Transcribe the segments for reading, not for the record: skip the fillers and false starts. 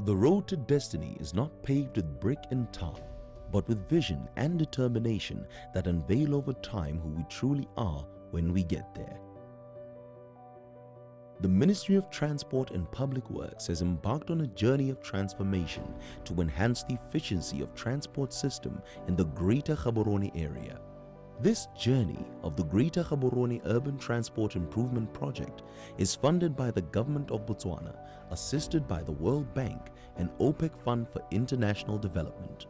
The road to destiny is not paved with brick and tar, but with vision and determination that unveil over time who we truly are when we get there. The Ministry of Transport and Public Works has embarked on a journey of transformation to enhance the efficiency of transport system in the Greater Gaborone area. This journey of the Greater Gaborone Urban Transport Improvement Project is funded by the Government of Botswana, assisted by the World Bank and OPEC Fund for International Development.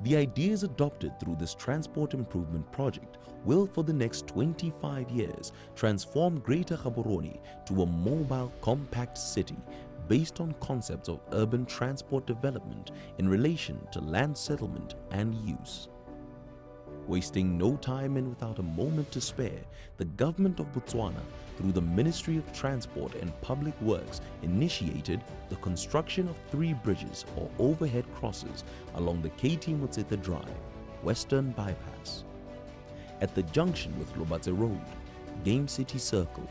The ideas adopted through this transport improvement project will for the next 25 years transform Greater Gaborone to a mobile, compact city based on concepts of urban transport development in relation to land settlement and use. Wasting no time and without a moment to spare, the government of Botswana, through the Ministry of Transport and Public Works, initiated the construction of 3 bridges or overhead crosses along the KT Motsete Drive, Western Bypass, at the junction with Lobatse Road, Game City Circle,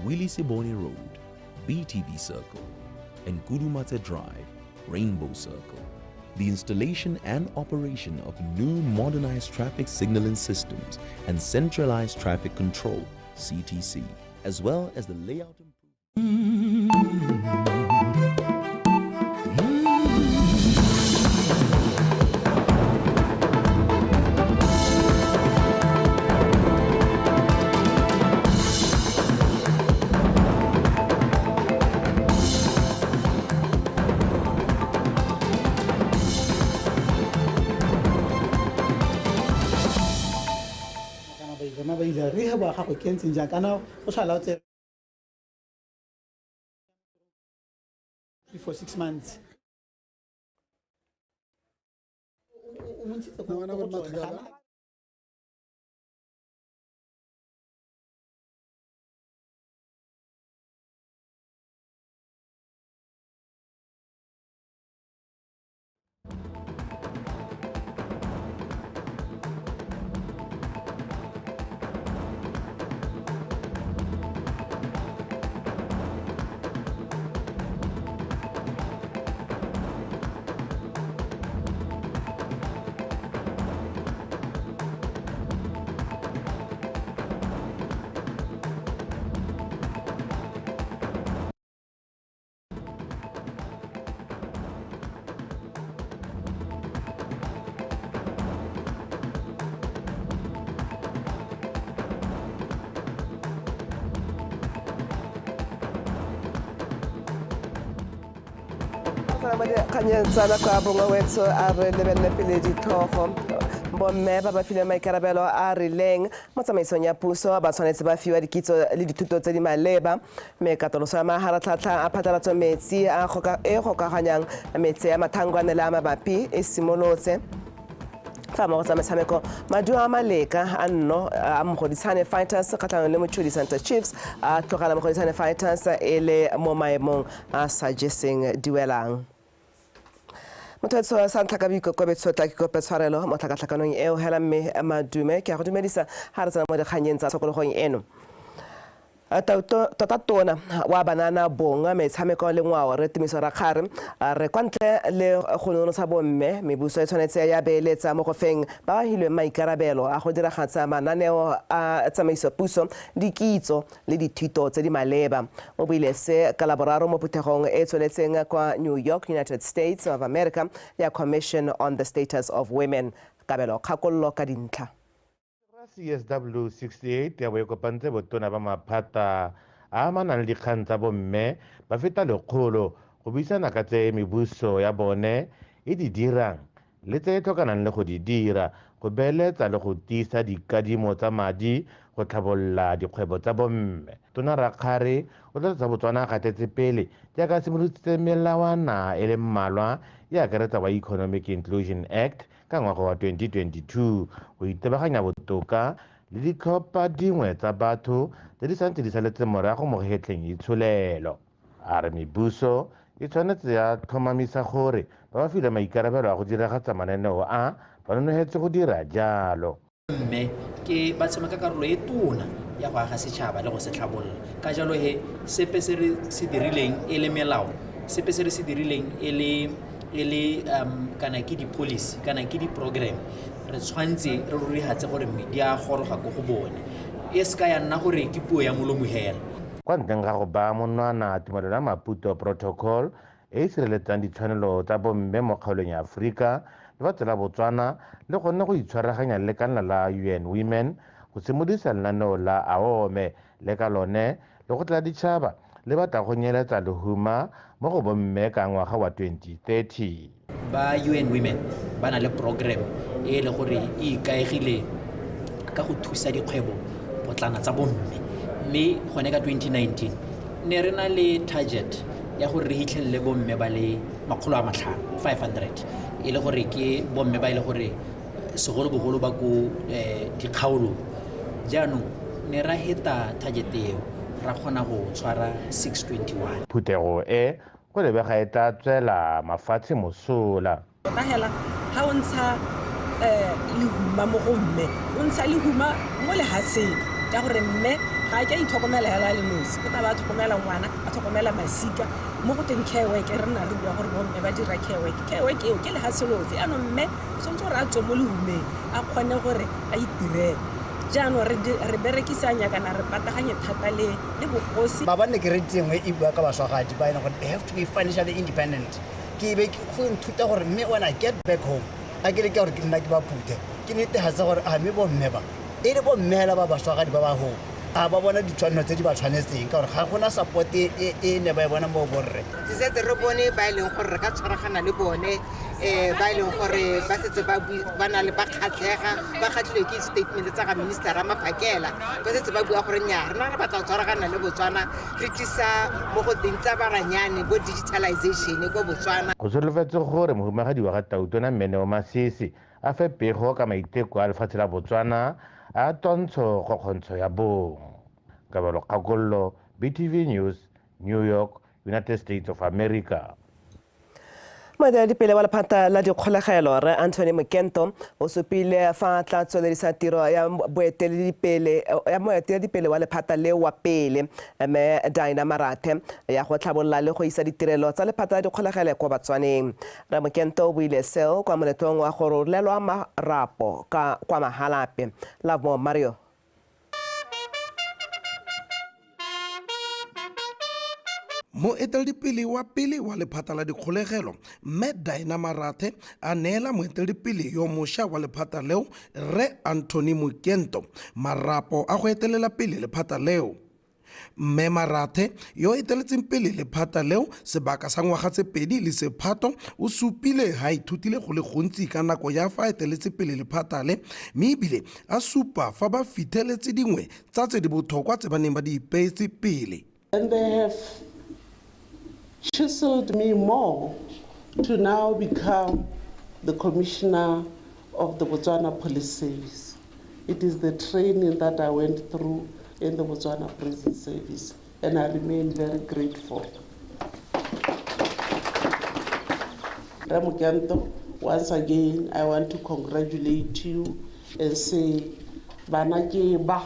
Willie Sibone Road, BTV Circle, and Kudumatse Drive, Rainbow Circle. The installation and operation of new modernized traffic signaling systems and centralized traffic control, CTC, as well as the layout improvement. For 6 months. Kganyetsana kwa bongwe wetso a re lebelele pele ditlhogo bomme ba ba fileng maikarabelo a rileng mo tsamaisong ya puso ba tshwanetse ba fiwa dikitso le dithuto tse di maleba mme katoloso ya maharatlhatlha a phatlalatso metsi a e gokaganyang metse ya Mathangwane le a mabapi e simolotse. Fa mo go tsa metshameko maduo a maleka a nno a Mogoditshane Fighters kgatlhanong le Mochudi Center Chiefs a tlogela Mogoditshane Fighters e le mo maemong a sa jeseng diwelang. Motho sa ntlha ka boikokobetso tla ke kope tshwarelo mo tlhakatlhakanong eo hela mme madume ke a go dumedisa ga re tsena mo dikganyeng tsa tshokologong eno. Tota tona wa banana bong metshameko le ngwao re Tumiso Rakgare re kwa ntle le go nonotsha bomme mebuso e tshwanetse ya beeletsa mo go feng ba ba hilweng maikarabelo a go diragatsa mananeo a tsamaiso puso dikitso le dithuto tse di maleba. O buile se ka laboraro mo phuthegong e tsweletseng kwa New York, United States of America ya Commission on the Status of Women. Kabelo Kgakololo ka dintlha. CSW 68 ya bo e kopantse botona ba maphata a amanang le dikgang tsa bomme ba feta 100 go buisana ka tse mebuso ya bone e di dirang le tse e tlhokanang le go di dira go beeletsa le go tiisa dikadimo tsa madi go tlhabolola dikgwebo tsa bomme. Tona Rakgare o tlatsa Botswana a gatetse pele jaaka a simolotse melawana e le mmalwa e akaretsa wa Economic Inclusion Act ka ngwaga wa 2022 go itebaganya botoka le ditlhopha dingwe tsa batho tse di santse di saletse morago mo hetleng itsholelo. A re mebuso e tshwanetse ya tlhomamisa gore ba ba filwe maikarabelo a go diragatsa mananeo a ba nonogetse go dira jalo. Mme ke ba tshameka karolo e tona ya go aga setšhaba le go se tlhabolola. Ka jalo he sepe se re se dirileng e le melao, sepe se re se dirileng e le kana ke di-policy kana ke di-program, re tshwanetse re rurihatse gore di a goroga ko go bone, e se ka ya nna gore ke puo ya molomo hela. Kwa ntleng ga go baya monwana tumelelo ya Maputo Protocol e e sireletsang ditshwanelo tsa bomme mo kgaolong ya Aforika, lefatshe la Botswana le kgonne go itshwaraganya le lekala la UN Women go simolodisa lenaneo la AOME le ka lone lekgotla la ditšhaba le batla go nyeletsa lehuma mo go bomme ka ngwaga wa 2030. Ba UN Women ba na le program e le gore e ikaegile ka go thusa dikgwebo potlana tsa bomme, mme gone ka 2019 ne re na le target ya gore re hitlhelele bomme ba le 500, 500, e le gore ke bomme ba e le gore segolobogolo ba ko dikgaolong. Jaanong ne ra heta target eo, ra kgona go tshwara 621. Phuthego e go lebega e tla tswela mafatshe mosola. Tota hela ga o ntsha lehuma mo go mme, o ntsha lehuma mo lehatsheng, ka gore mme ga a ke a itlhokomela hela a le nosi, o tla ba a tlhokomela ngwana, a tlhokomela masika. Mo go teng care work, re nna re bua gore bomme ba dira care work. Care work eo ke lehatshe lotlhe. Jaanong mme o tshwanetse gore a tswe mo lehumeng, a kgone gore a itirele. Jaanong re berekisanya kana re pataganye thata le bogosi. Ba ne ke reditse nngwe e bua ka baswagadi ba e leng gore they have to be financially independent. Ke be go nthuta gore mme when I get back home, a ke leke gore ke nna ke ba phuthe, ke netefatse gore a mme bomme ba e le bomme hela ba baswagadi ba ba home, a ba bona ditshwanelo tse di ba tshwanetseng, ka gore ga gona support e ne ba e bona mo borre. Re setse re bone ba e leng gore re ka tshwaragana le bone, ba e leng gore ba setse ba na le ba kgatlhega, ba kgatlhilwe ke statement tsa ga Minister Ramaphakela, ba setse ba bua gore nnyaa, rena re batla go tshwaragana le Botswana, re tlisa mo go teng tsa baranyane bo digitalization ko Botswana. Go solofetse gore mohumagadi wa ga Tautona Mme Masisi a fe pego ka maiteko a lefatshe la Botswana a twantsho kgokgontsho ya bong. Kabelo Kgakollo, BTV News, New York, United States of America. Moeteledipele wa lephata la dikgolegelo Rre Anthony Mokento o supile fa tla tsweledisa tiro ya moeteledipele wa lephata leo wa pele mme Dinah Marathe ya go tlhabolola le go isa ditirelo tsa lephata la dikgolegelo kwa Batswaneng. Rre Mokento o buile seo kwa moletlong wa go rolelwa marapo kwa Mahalape. Lovemore Mario. Moeteledipele wa pele wa lephata la dikgolegelo mme Dinah Marathe a neela moeteledipele yo mošwa wa lephata leo Rre Anthony Mokento marapo a go etelela pele lephata leo. Mme Marathe yo eteletseng pele lephata leo sebaka sa ngwaga tse pedi le sephato o supile ha ithutile go le gontsi ka nako ya fa eteletse pele lephata le, mme ebile a supa fa ba fitlheletse dingwe tsa tse di botlhokwa tse ba neng ba di ipeetse pele. And they have chiseled me more to now become the commissioner of the Botswana Police Service. It is the training that I went through in the Botswana Prison Service, and I remain very grateful. Ramukento, once again, I want to congratulate you and say, bana ke ba,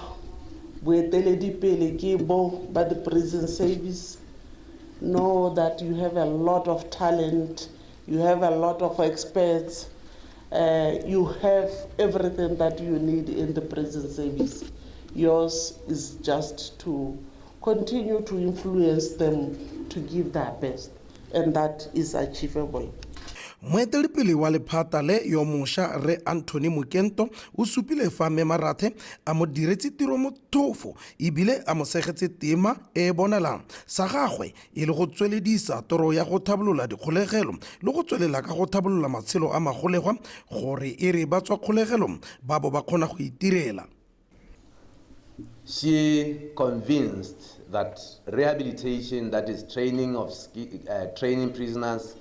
boeteledipele ke bo ba the Prison Service. Know that you have a lot of talent, you have a lot of experts, you have everything that you need in the prison service. Yours is just to continue to influence them to give their best, and that is achievable. Moeteledipele wa lephata le yo mošwa Rre Anthony Mokento o supile fa Mme Marathe a mo diretse tiro mothofo ebile a mo segetse tema e e bonalang sa gagwe e le go tsweledisa toro ya go tlhabolola dikgolegelo le go tswelela ka go tlhabolola matshelo a magolegwa gore e re ba tswa kgolegelong ba bo ba kgona go itirela. She convinced that rehabilitation, that is training of training prisoners,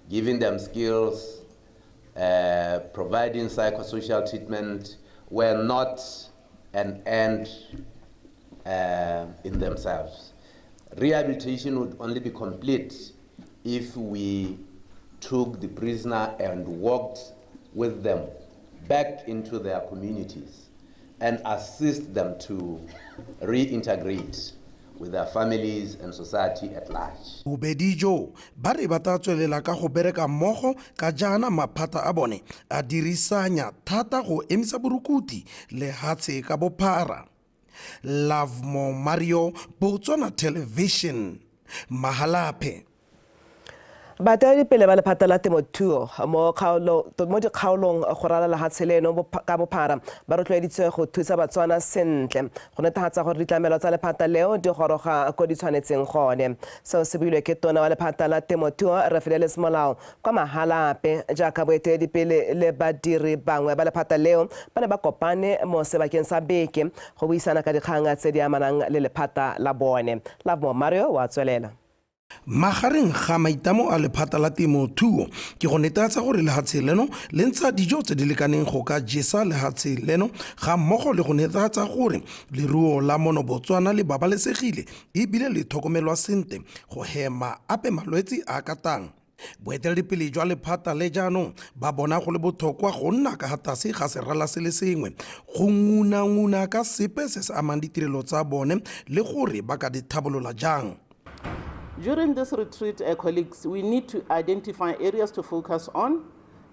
giving them skills, providing psychosocial treatment, were not an end in themselves. Rehabilitation would only be complete if we took the prisoner and walked with them back into their communities and assist them to reintegrate with their families and society at large. Bobedi jo ba re ba tla tswelela ka go bereka mmogo ka jaana maphata a bone a dirisanya thata go emisa borukuthi lehatshe ka bophara. Lovemore Mario, Botswana Television, Mahalapye. Baeteledipele ba lephata la temothuo mo dikgaolong go ralala lehatshe leno ka bophara ba rotloeditswe go thusa Batswana sentle go netefatsa gore ditlamelo tsa lephata leo di goroga ko di tshwanetseng gone. Seo se builwe ke tona wa lephata la temothuo Rre Fidelis Molao kwa Mahalapye jaaka boeteledipele le badiri bangwe ba lephata leo ba ne ba kopane mo sebakeng sa beke go buisana ka dikgang tse di amanang le lephata la bone. Lovemore Mario wa tswelela. Magareng ga maitlamo a lephata la temothuo ke go netefatsa gore lehatshe leno le ntsha dijo tse di lekaneng go ka jesa lehatshe leno ga mmogo le go netefatsa gore leruo la mono Botswana le babalesegile ebile le tlhokomelwa sentle go hema ape malwetse a ka tang. Boeteledipele jwa lephata le jaanong ba bona go le botlhokwa go nna ka tlase ga serala se le sengwe go nguna-nguna ka sepe se se amang ditirelo tsa bone le gore ba ka di tlhabolola jang. During this retreat, colleagues, we need to identify areas to focus on,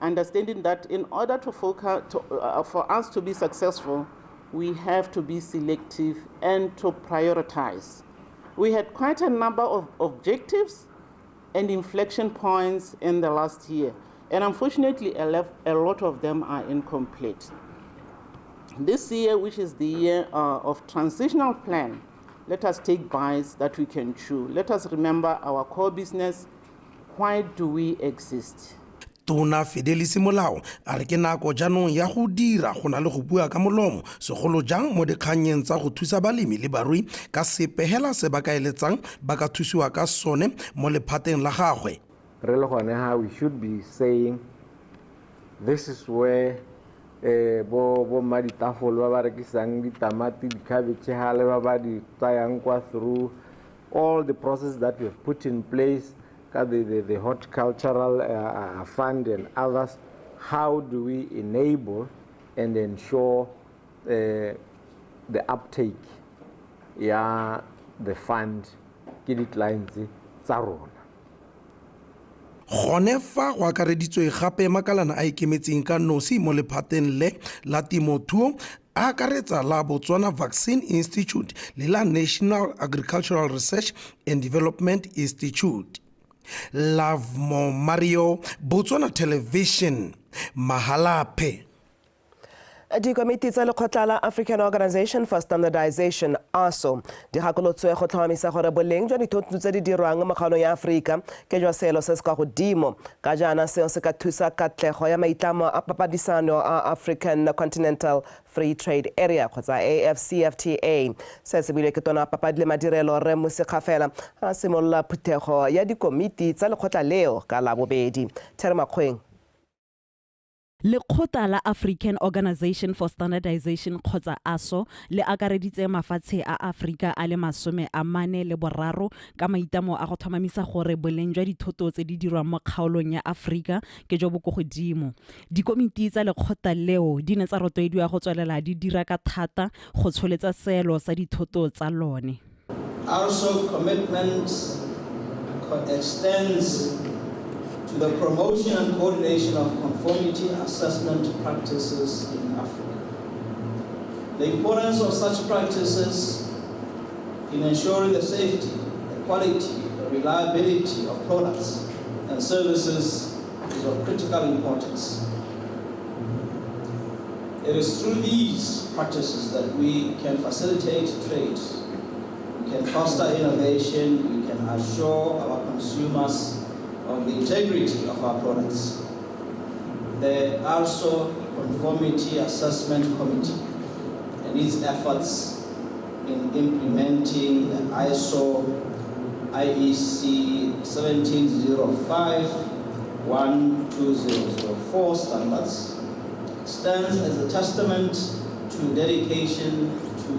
understanding that in order to for us to be successful, we have to be selective and to prioritize. We had quite a number of objectives and inflection points in the last year, and unfortunately, a lot of them are incomplete. This year, which is the year of transitional plan, let us take bites that we can chew. Let us remember our core business. Why do we exist? Tona Fidelis Molao a re ke nako jaanong ya go dira go na le go bua ka molomo segolo jang mo dikgannyeng tsa go thusa balemi le barui ka sepe hela se ba ka eletsang ba ka thusiwa ka sone mo lephateng la gagwe. Re le gone ha we should be saying this is where bo mma ditafolo ba ba rekisang ditamati, dikhabetšhe gale ba ba di tsayang kwa through all the process that we have put in place ka the horticultural fund and others. How do we enable and ensure the uptake ya the fund ke di-clients tsa rona? Gone fa go akareditswe gape makalana a ikemetseng ka nosi mo lephateng le la temothuo a akaretsa la Botswana Vaccine Institute le la National Agricultural Research and Development Institute. Lovemore Mario, Botswana Television, Mahalapye. Dikomiti tsa lekgotla la African Organization for Standardization ASO di gakolotswe go tlhomamisa gore boleng jwa dithoto tse di dirwang mo kgaolong ya Aforika ke jwa seelo se se kwa godimo ka jaana seo se ka thusa katlego ya maitlamo a papadisano a African Continental Free Trade Area kgotsa AfCFTA. Se se builwe ke tona papadi le madirelo Rre Mmusi Kgafela a simolola phuthego ya dikomiti tsa lekgotla leo ka Labobedi. Thero Makgoeng. Lekgotla la African Organization for Standardization kgotsa ASO le akareditse mafatshe a Afrika a le 43 ka maitlamo a go tlhomamisa gore boleng jwa dithoto tse di dirwang mo kgaolong ya Afrika ke jo bo ko godimo. Dikomiti tsa lekgotla leo di ne tsa rotloediwa go tswelela di dira ka thata go tsholetsa seelo sa dithoto tsa lone. ASO commitment extends to the promotion and coordination of conformity assessment practices in Africa. The importance of such practices in ensuring the safety, the quality, the reliability of products and services is of critical importance. It is through these practices that we can facilitate trade, we can foster innovation, we can assure our consumers of the integrity of our products. The ARSO Conformity Assessment Committee and its efforts in implementing the ISO IEC 1705-12004 standards stands as a testament to dedication to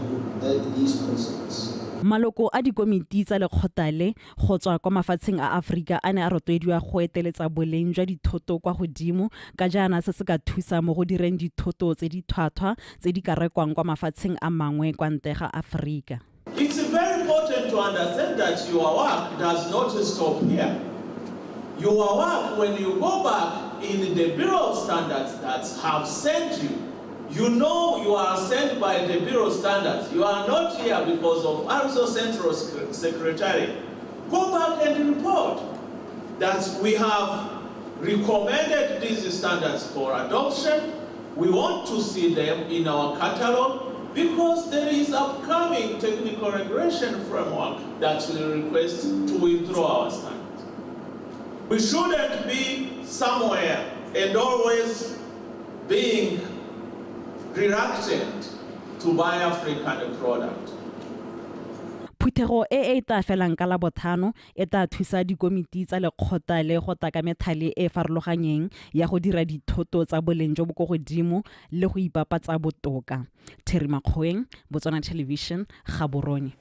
these principles. Maloko a dikomiti tsa lekgotla le go tswa kwa mafatsheng a Aforika a ne a rotloediwa go eteletsa boleng jwa dithoto kwa godimo ka jaana se se ka thusa mo go direng dithoto tse di tlhwatlhwa tse di ka rekwang kwa mafatsheng a mangwe kwa ntle ga Aforika. It's very important to understand that your work does not stop here. Your work, when you go back in the Bureau of Standards that have sent you, you know you are sent by the Bureau of Standards. You are not here because of ARSO Central Secretary. Go back and report that we have recommended these standards for adoption. We want to see them in our catalog because there is upcoming technical regulation framework that will request to withdraw our standards. We shouldn't be somewhere and always being reluctant to buy African product. Phuthego e e tla felang ka Labotlhano e tla thusa dikomiti tsa lekgotla le go tla ka methale e e farologanyeng ya go dira dithoto tsa boleng jo bo ko godimo le go ipapatsa botoka. Terry Makgoeng, Botswana Television, Gaborone.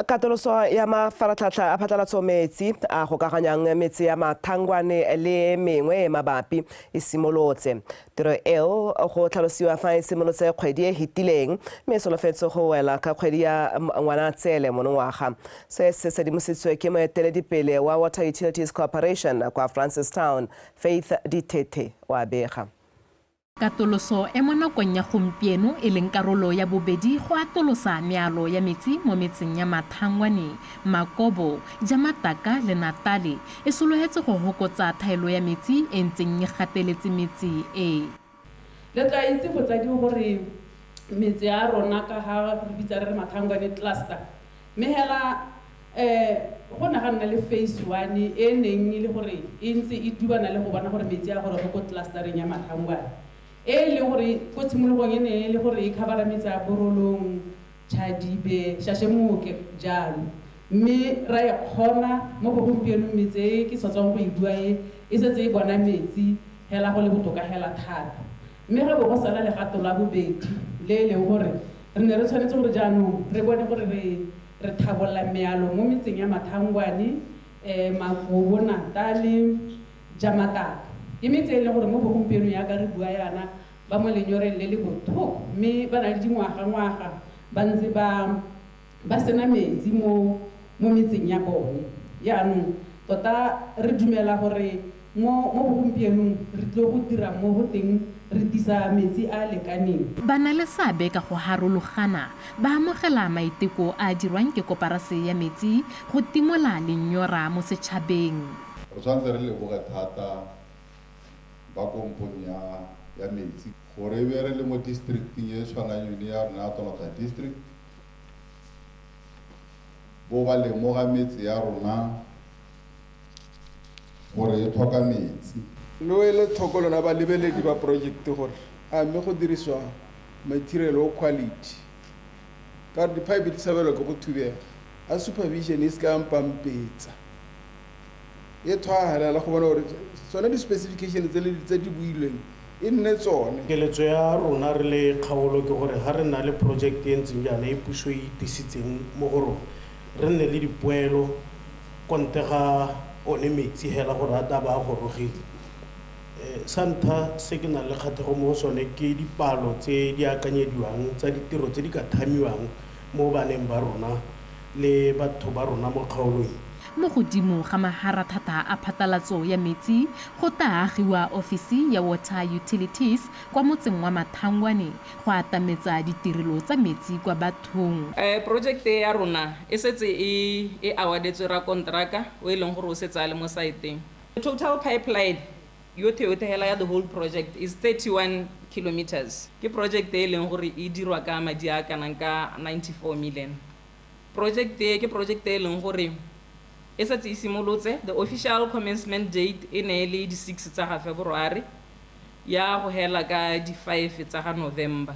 Katoloso ya mafaratlhatlha a phatlalatso metsi a gokaganyang metse ya Mathangwane le mengwe e mabapi e simolotse. Tiro eo go tlhalosiwa fa e simolotse kgwedi e fetileng mme e solofetse go wela ka kgwedi ya Ngwanatsele monongwaga. Se se sedimositswe ke moeteledipele wa Water Utilities Corporation kwa Francistown, Faith Dithethe wa bega. Katoloso e mo nakong ya gompieno e leng karolo ya bobedi go atolosa mealo ya metsi mo metseng ya Mathangwane, Makobo, Jamataka le Natale e sologetse go hokotsa thaelo ya metsi e ntseng e gateletse metse e. Le tla itse botsadi gore metse ya rona ka ha re bitsa re Mathangwane cluster mme hela go ne ga nna le phase 1 e neng e le gore e ntse e dubana le go bona gore metsi a gore go clustereng ya Mathangwane. E le gore ko tshimologong e ne e le gore e khabara metsi a Borolong, Chadibe, Shashemoke jalo. Mme ra e kgona mo bogompienong metse e ke sa tswang go e bua e e setse e bona metsi hela go le botoka hela thata. Mme ga bo go sala legato la bobedi le e leng gore re ne re tshwanetse gore jaanong re bone gore re thabolla mealo mo metseng ya Mathangwane, Makobo, Natale, Jamataka. Ke metse e leng gore mo bogompienong yaka re bua yana ba mo lenyoreng le le botlhoko mme ba na le dingwaga-ngwaga ba ntse ba sena metsi mo metseng ya bone. Jaanong tota re dumela gore mo bogompienong re tlile go dira mo go teng re tisa metsi a lekaneng. Ba na le seabe ka go harologana ba amogela maiteko a dirwang ke koporase ya metsi go timola lenyora mo setšhabeng. Re tshwanetse re leboge thata ba kompone ya metsi gore e be re le mo districting e tshwanang yone ya rona ya Tonota district bo ba lemoga metse ya rona gore e tlhoka metsi. Lo ele tlhoko lona balebeledi ba project gore a mme go dirisiwa material o quality ka gore di-pipe di tshabelwa ke go thubega a supervision e se ka mpampetsa e thwagelela go bona gore tsone di-specification tse di builweng e nne tsone. Keletso ya rona re le kgaolo ke gore ga re na le project e ntseng jaana e puso e itisitseng mo go rona re nne le dipoelo konte ga one metsi hela gore a taba a gorogile. Sa ntlha se ke nang le kgatlhego mo go sone ke dipalo tse di akanyediwang tsa ditiro tse di ka thamiwang mo baneng ba rona le batho ba rona mo kgaolong. Mo godimo ga maharathata a phatlalatso ya metsi go tla agiwa ofisi ya Water Utilities kwa motseng wa Mathangwane go atametsa ditirelo tsa metsi kwa bathong. Project ya rona e setse e awardetswe ra kontraka o e leng gore o setse a le mo saeteng. The total pipeline yotlhe hela ya the whole project is 31 kilometers. Ke project e leng gore e dirwa ka madi a kanang ka 94 million. Project e ke project e leng gore e setse e simolotse. The official commencement date e ne e le di 6 tsa ga February ya go hela ka di 5 tsa ga November.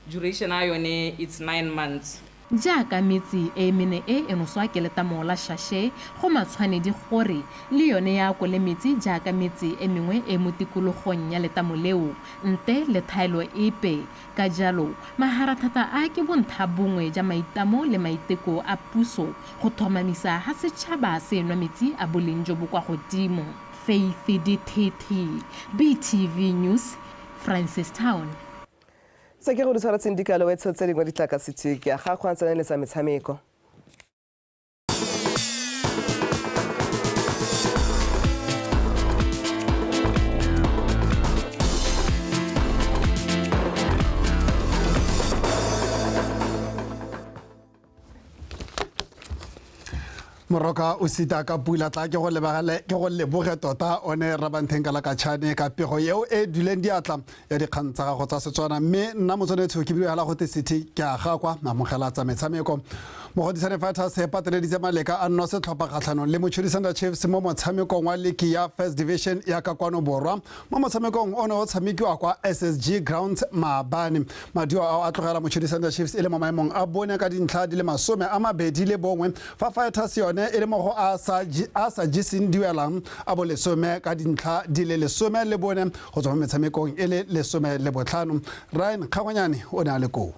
Duration ya yone it's 9 months. Jaaka metse e mene e e noswa ke letamo la Shashe, go matshwanedi gore le yone ya akole metsi jaaka metse e mengwe e mo tikologong ya letamo leo, nte le thaelo epe. Ka jalo, maharathata a ke bontlha bongwe ja maitamo le maiteko a puso go tlhomamisa ha setšhaba se nwa metsi a boleng jo bo kwa godimo. Faith Dithithi, BTV News, Francistown. Se ke go di tshwaretseng dikalo wetsho tse dingwe di tla ka setswe ke a ga go a tseneletsa metshameko. Moroka o sita ka pula tla ke go lebagale ke go leboge tota one Rabantheng ka la ka tshane ka pego eo e duleng diatla ya dikgang tsa gago tsa Setswana mme nna motswanetsho ke bile go te city ke a ga kwa amogela tsa metshameko. Mogoditshane Fighters e pateleditse Maleka a nno setlhopha kgatlhanong le Mochudi Center Chiefs mo motshamekong wa liki ya First Division ya ka kwano borwa. Mo motshamekong o ne o tshamekiwa kwa SSG Grounds maabane. Maduo ao a tlogela Mochudi Center Chiefs e le mo maemong a bone ka dintlha di le 21 fa Fighters yone e le mo go a sa jeseng diwelang a bo lesome ka dintlha di le 14 go tswa mo metshamekong e le 15. Ryan Kgangwanyane o ne a le koo.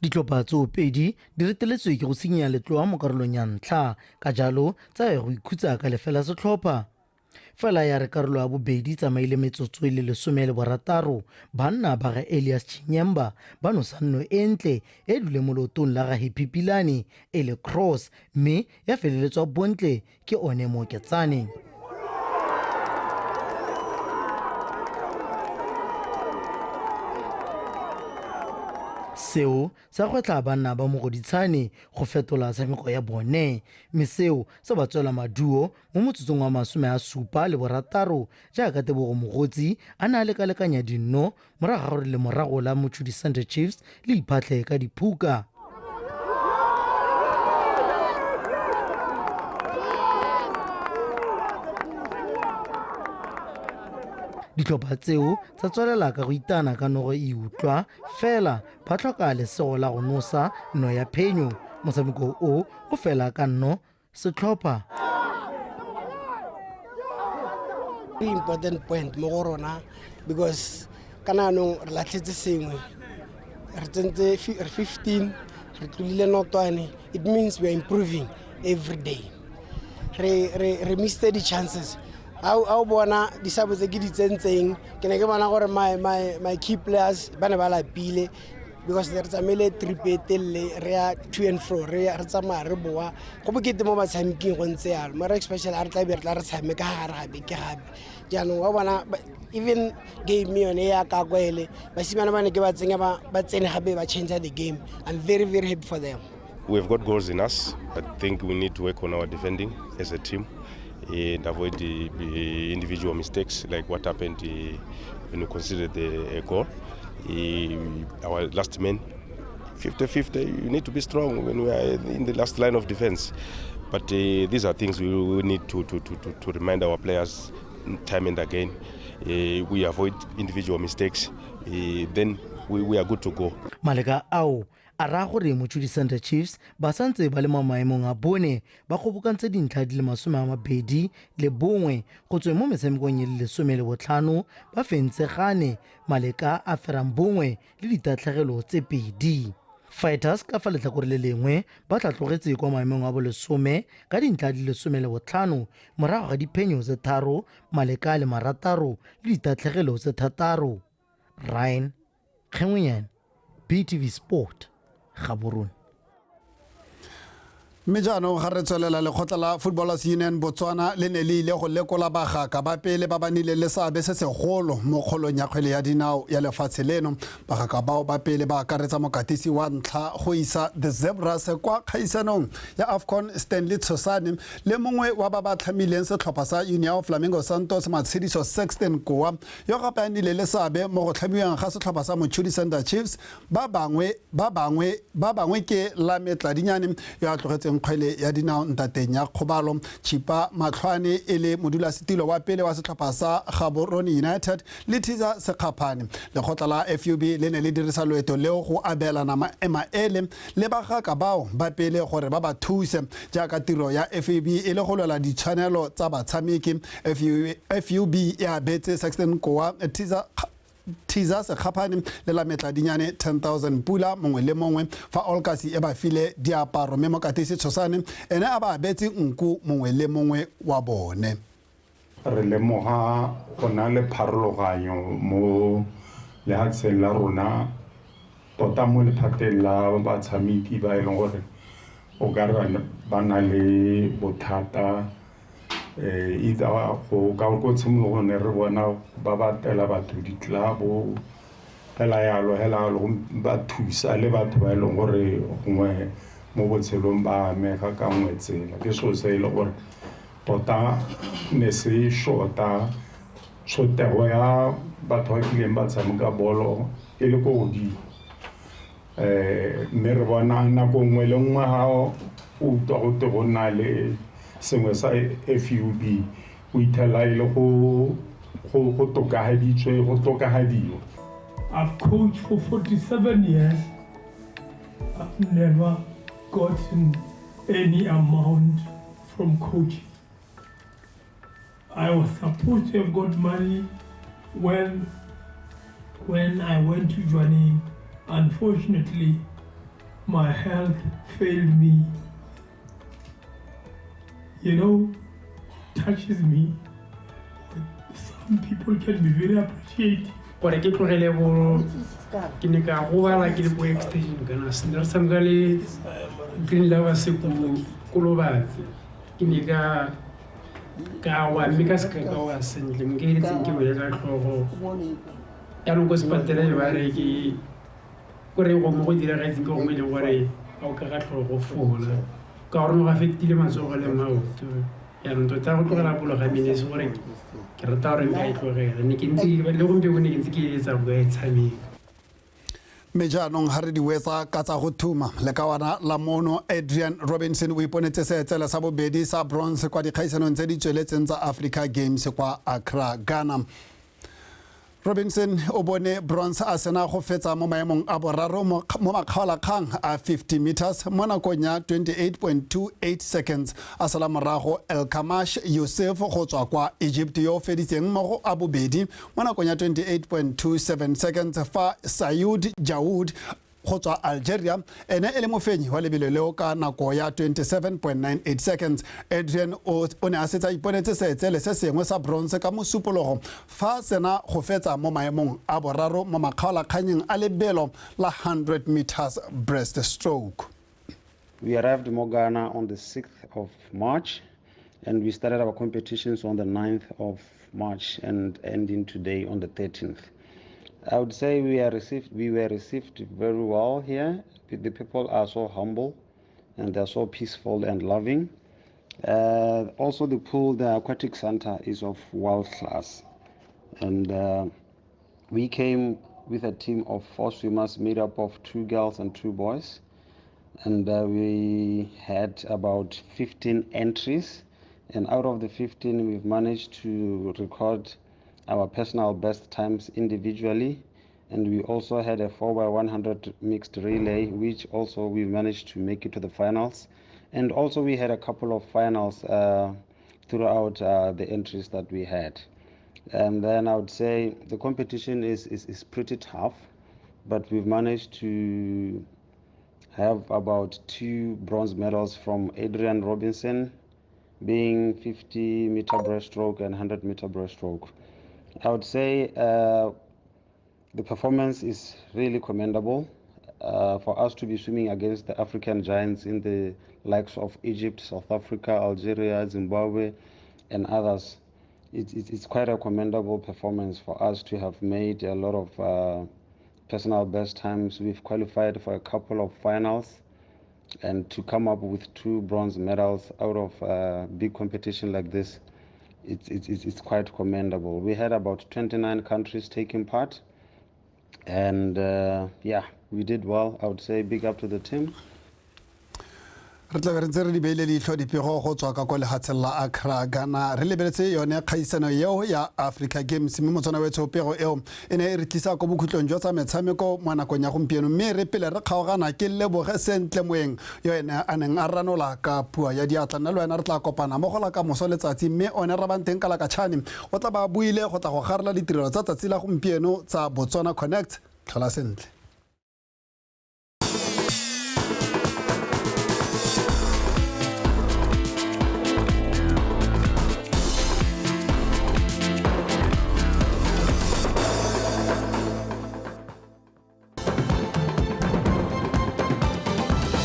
Ditlhopha tsoopedi di reteletswe ke go senya letloa mo karolong ya ntlha, ka jalo tsa ya go ikhutsa ka lefela setlhopha. Fela ya re karolo ya bobedi tsamaile metsotso e le 16, banna ba ga Elias Chinyemba ba nosa nno e ntle e dule mo leotong la ga Happy Pilane e le cross, mme ya feleletswa bontle ke one Mooketsane. Seo sa gwetlha banna ba Mogoditshane go fetola tshameko ya bone, mme seo se ba tswela maduo mo motsotsong wa 76 jaaka Tebogo Mogotsi a ne a lekalekanya dinno morago ga gore lemorago la Mochudi Center Chiefs le iphatlhe ka diphuka. Ditlhopha tseo tsa tswelela ka go itana ka nogo e utlwa fela ba tlhoka lesego la go nosa no ya phenyo. Motshameko o o fela ka nno setlhopha. Important point mo go rona because kana anong re latlhetse sengwe, re tsentse 15, re tlolile notwane. It means we are improving every day. Re missed the chances. A o bona disabo tse ke di tsentseng, ke ne ke bona gore my key players ba ne ba lapile because re tsamaile trip e telele, re ya to and fro, re tsamaya re boa. Go bokete mo batshameking go ntse yalo, mara especially a re tla be re tla re tshameka gare ga beke gape. Jaanong wa bona even game yone ya ka kwele, basimane ba ne ke ba tsenya ba tsene gape ba change the game. I'm very, very happy for them. We've got goals in us. I think we need to work on our defending as a team and avoid the individual mistakes like what happened when we conceded the goal. Our last man, 50-50, you need to be strong when we are in the last line of defense. But these are things we need to remind our players time and again. We avoid individual mistakes, then we are good to go. Maleka ao a raya gore Mochudi Center Chiefs ba santse ba le mo maemong a bone, ba kgobokantse dintlha di le 21 go tsweng mo metshamekong e le 15, ba fentse gane Maleka a ferang bongwe le ditatlhegelo tse 2. Fighters ka fa letlhakore le lengwe ba tlatlogetse kwa maemong a bolesome ka dintlha di le 15 morago ga diphenyo tse 3, Maleka le 6 le ditatlhegelo tse 6. Ryan Kgengwenyane, BTV Sport, Gaborone. Mme jaanong ga re tswelela, lekgotla la Footballers Union Botswana le ne le ile go lekola bagaka ba pele ba ba nnileng le seabe se segolo mo kgolong ya kgwele ya dinao ya lefatshe leno. Bagaka bao ba pele ba akaretsa mokatisi wa ntlha go isa the Zebras kwa kgaisanong ya AFCON Stanley Tshosane le mongwe wa ba ba tlhamileng setlhopha sa União Flamengo Santos Matshediso Sexton Koa, yo gape a nnile le seabe mo go tlhamiweng ga setlhopha sa Mochudi Center Chiefs. Ba bangwe ke la Metladinyane yo a tlogetseng tshamekang kgwele ya dinao ntateng ya kgobalo. Chipa Matlhwane e le modulasetilo wa pele wa setlhopha sa Gaborone United le Thiza Sekgaphane. Lekgotla la FUB le ne le dirisa loeto leo go abelana maele le bagaka bao ba pele gore ba ba thuse jaaka tiro ya FUB e le go lwela ditshwanelo tsa batshameki. FUB e abetse Sexton Kowa, Thiza Sekgaphane le la Metladinyane 10,000 pula mongwe le mongwe, fa Olkasi e ba file diaparo mme mokatisi Tshosane ene a ba abetse nku mongwe le mongwe wa bone. Re lemoga go na le pharologanyo mo lehatsheng la rona, tota mo lephateng la batshameki ba e leng gore o ka re ba na le bothata. Either go ka ko tshimologong ne re bona ba batela batho ditlabo hela yalo hela yalo, ba thusa le batho ba e leng gore gongwe mo botshelong ba amega ka nngwe tsela. Ke selo se e le gore tota ne se short-a tshotego ya batho ba kileng ba tshameka bolo e le ko godimo. Mme re bona nako nngwe le nngwe ga o utlwa gote go nna le sengwe sa FUB, o ithela e le go tokahaditswe, go tokahadiwa. I've coached for 47 years. I've never gotten any amount from coaching. I was supposed to have got money when I went to Jwaneng. Unfortunately, my health failed me. You know, touches me. Some people can be very appreciative. Gore ke tlogele bolo, ke ne ka gobala ke le ko extension kana ne re tshameka le Green Lovers ko Lobatse. Ke ne ka wa mme ka seka ka wa sentle, mme ke eletseng ke wele ka tlhogo. Jaanong ko sepatela ba re ke kore gongwe go diragetseng ke gongwe e leng gore ga o ka ga tlhogo fola, ka gore mo ga fetile matsogo le maoto. Jaanong tota go tlogela bolo ga mene se gore ke rata gore nka e tlogela, ne ke ntse le gompieno ne ke ntse ke eletsa go e tshameka. Mme jaanong ga re di wetsa ka tsa go thuma, lekawana la mono Adrian Robinson o iponetse seetsele sa bobedi sa bronze kwa dikgaisanong tse di tsweletseng tsa Africa Games kwa Accra, Ghana. Robinson o bone bronze a sena go fetsa mo maemong a boraro mo makgaolakgang a 50 meters mo nakong ya 28.28 seconds, a sala morago El Kamash Youssef go tswa kwa Egypt yo o feditseng mo go a bobedi mo nakong ya 28.27 seconds, fa Sayoud Jaoud go tswa Algeria ene e le mofenyi wa lebelo leo ka nako ya 27.98 seconds. Adrian o ne a setse a iponetse seetsele se sengwe sa bronze ka mosupologo fa sena go fetsa mo maemong a boraro mo makgaolakganyeng a lebelo la 100 meters breaststroke. We arrived mo Ghana on the 6th of March and we started our competitions on the 9th of March and ending today on the 13th. I would say we were received very well here. The people are so humble and they're so peaceful and loving. Also the pool, the aquatic center is of world class. And we came with a team of 4 swimmers made up of 2 girls and 2 boys. And we had about 15 entries. And out of the 15, we've managed to record our personal best times individually, and we also had a 4x100 mixed relay, which also we managed to make it to the finals. And also we had a couple of finals throughout the entries that we had. And then I would say the competition is pretty tough, but we've managed to have about 2 bronze medals from Adrian Robinson, being 50 meter breaststroke and 100 meter breaststroke. I would say the performance is really commendable for us to be swimming against the African giants in the likes of Egypt, South Africa, Algeria, Zimbabwe, and others. It's quite a commendable performance for us to have made a lot of personal best times. We've qualified for a couple of finals, and to come up with 2 bronze medals out of a big competition like this, it's quite commendable. We had about 29 countries taking part, and yeah, we did well. I would say big up to the team. Re tla be re ntse re di beile leitlho dipego go tswa ka kwa lehatsheng la Accra, Ghana, re lebeletse yone kgaisano eo ya Africa Games. Mme Motswana wetsho, pego eo e ne e re tlisa ko bokhutlong jwa tsa metshameko mo nakong ya gompieno. Mme re pele re kgaogana, ke leboge Sentle Moeng yo ene a neng a ranola ka puo ya diatla. Nna le wena re tla kopana mo go la ka moso letsatsi, mme one Rabanteng Kalakatšhane o tla ba buile go tla go garela ditirelo tsa tsatsi la gompieno tsa Botswana Connect. Tlhola sentle.